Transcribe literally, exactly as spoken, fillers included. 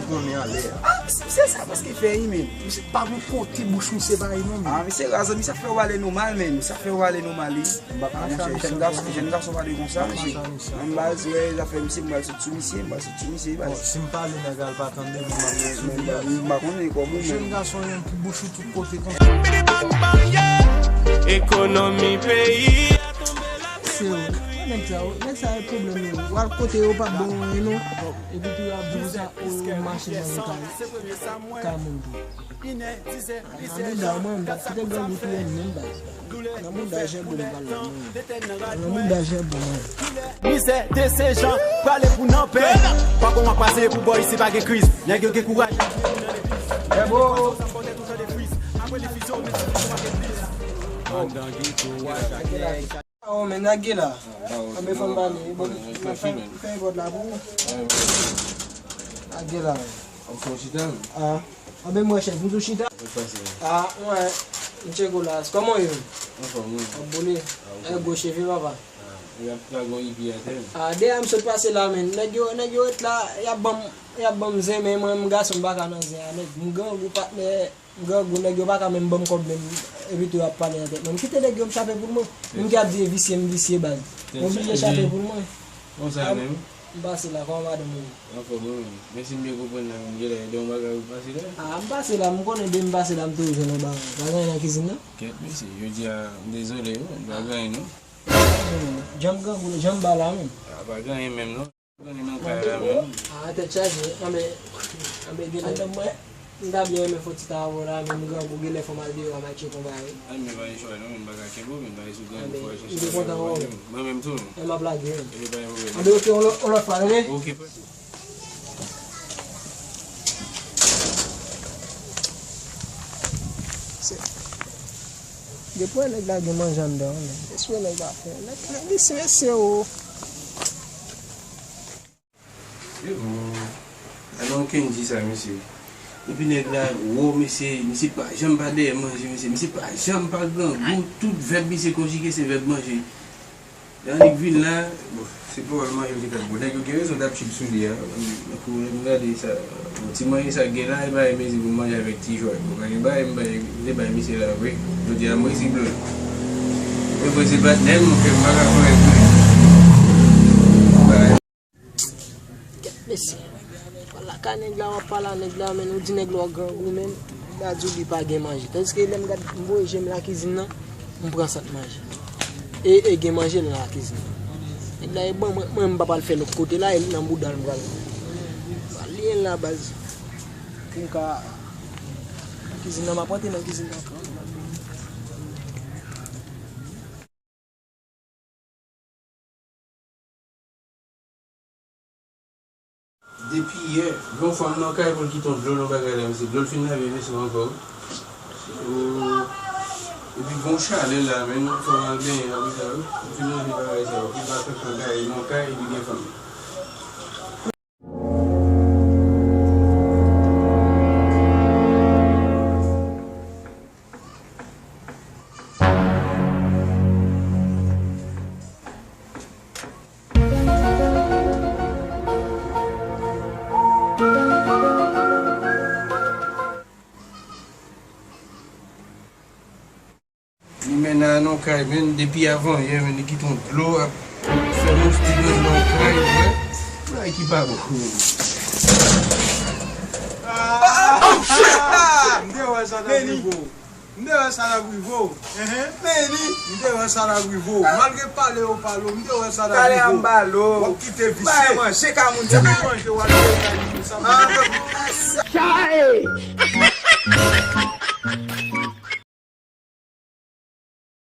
m konnen anlè a. Ah, misye, misye sa prèske fè wi, men. Misye pa gon kote bouch misye pa ye non, men. Ah, misye raz, misye ap fè w pale nou mal, men. Misye ap fè w pale nou mal, wi. M pa ka, monchè, jèn gason, jèn gason pale konsa, mesye. Mwen, m baz, wè, zafè misye, m bal sot sou misye, m bal sot sou misye, baz. Bon, si m pale, nèg la pa tande, m ap sot sou li, baz. M pa konnen kòman, men. Jèn gason, yon ki bouch ou tout kote konsa. Ekonomi peyi a tonbe la. Se yo. Nèg sa yo, nèg sa yo pwoblèm yo. W al kote yo pa bon anyen non. Epi tou y ap di konsa, ou mache nan yon kay, kay moun tou. Nan mouda mwen, m pa kite grangou touye m menm, baz. Nan mouda Jèbo m pral la, mwen. Nan mouda Jèbo mwen. Mizè de se jan prale pou nan pè. Pa kon w ap pase pou bò isi pa gen kriz. Nèg yo gen kouraj. Jèbo. Andan geto, w a chak nèg. Oh, men nèg la. Anben fò m pale. Bon, m fè, m fè vòt la pou ou. Nèg la. Ou fè chita? Ah. Anben mwen chèf, m tou chita. Mwen pase. Ah, mwen. M tcheke w la. Kòman w ye? Anfòm, wi. Abone. Ah, ok. Gwo cheve, papa. Ah, y ap plagon ipi atè. Ah, dèyè m sot pase la, men. Nèg yo, nèg yo ret la, y ap ban m, y ap ban m zen, men mwen, m gason, m pa ka nan zen a, nèg. M grangou, patnè. Grangou, nèg yo pa ka menm ban m kòb menm, epi tou y ap pale nan tèt mwen. M kite nèg yo, m chape pou mwen. Menm ki ap di e visye, m visye, baz. M oblije chape pou mwen. Konsa menm? M pase la, kòman madanm ou ye? Anfòm, wi, menm. Men si m byen konprann la, menm, genlè, de yon bagay ou pase la? Ah, m pase la, m konnen de m pase la, m toujou jwenn yon bagay. Pa gen anyen nan kizin nan? Kèt, mesye, jodi a, m dezole, wi, m pa gen anyen, non. Janm grangou, janm ba la, menm. Ah, pa gen anyen menm, non. Granmoun nan kay la menm. Ah, tèt chaje. Anben, anben, genlè. Madanm mwen, m ta byen renmen fè yon ti travay la, men m grangou, genlè fò m al deyò a m al tcheke yon bagay. Anben, pa gen chwa non, men m pa ka kenbe w, men m pa gen sou grangou fò al chèche yon bagay pou mwen menm. Mwen menm tou. E m ap lage w. E pa gen pwoblèm. Anben, oke, yon lòt, yon lòt fwa, tande? Oke, frè. Se, depi w wè nèg la gen manje anndan, men. Mesye, nèg la fè. Nèg, nèg li se mesye, o. Yo, alon Kenji sa, mesye. Epi nèg la, wo, mesye, misye pa janm pa dèyè manje, mesye. Misye pa janm pa grangou. Tout vèb misye konjige, se vèb manje. Lè annik vin la, bon, se pawòl manje li te fè. Bon, nèg yo gen rezon t ap chip sou li a. Tankou lè m gade sa, bon, ti manje sa k gen la, e pa yon mezi pou m manje avèk ti jwèt. Bon, pa gen bagay, m bay, m te bay misye la vre. Jodi a, m resi blòl. Men vre se patnè m, fè m pa ka fè anyen pou li. Kèt mesye. Pral lakay nèg la, w ap pale a nèg la, men ou di nèg la w grangou, men nèg la di w li pa gen manje. Tandiske lè m gad, m voye je m lakizin nan, m pran sa k manje. E, e gen manje nan lakizin nan. Nèg la e ban mwen, mwen m pa pral fè lòt kote la, e nan bouda l m pral. Pral liyen la baz. Pou m ka, lakizin nan, m ap rantre nan kizin nan. Depi yè, gen yon fanm nan kay pou l kite yon dlo nan bagay la, mesye. Dlo l fin lave veso ankò. Wi. Epi gon chalè la, men nou fò al benyen apre sa, wi. Ou fin manje bagay sa yo, pou pa kankan gaye nan kay, epi gen fanmi. Li mennen nan kay, men depi avan yè, men li kite yon dlo ap fè mouch ti dlo nan kay, wè. Bagay ki pa bon, men. Ah! M te wè sa t ap rive w. M te wè sa t ap rive w. Men li. M te wè sa t ap rive w. Malgre pale yo pale w, m te wè sa t ap rive w. Talè a m balo. W ap kite visye. Bay manje ka moun. Depi manje w al fè kay li sa. Chae!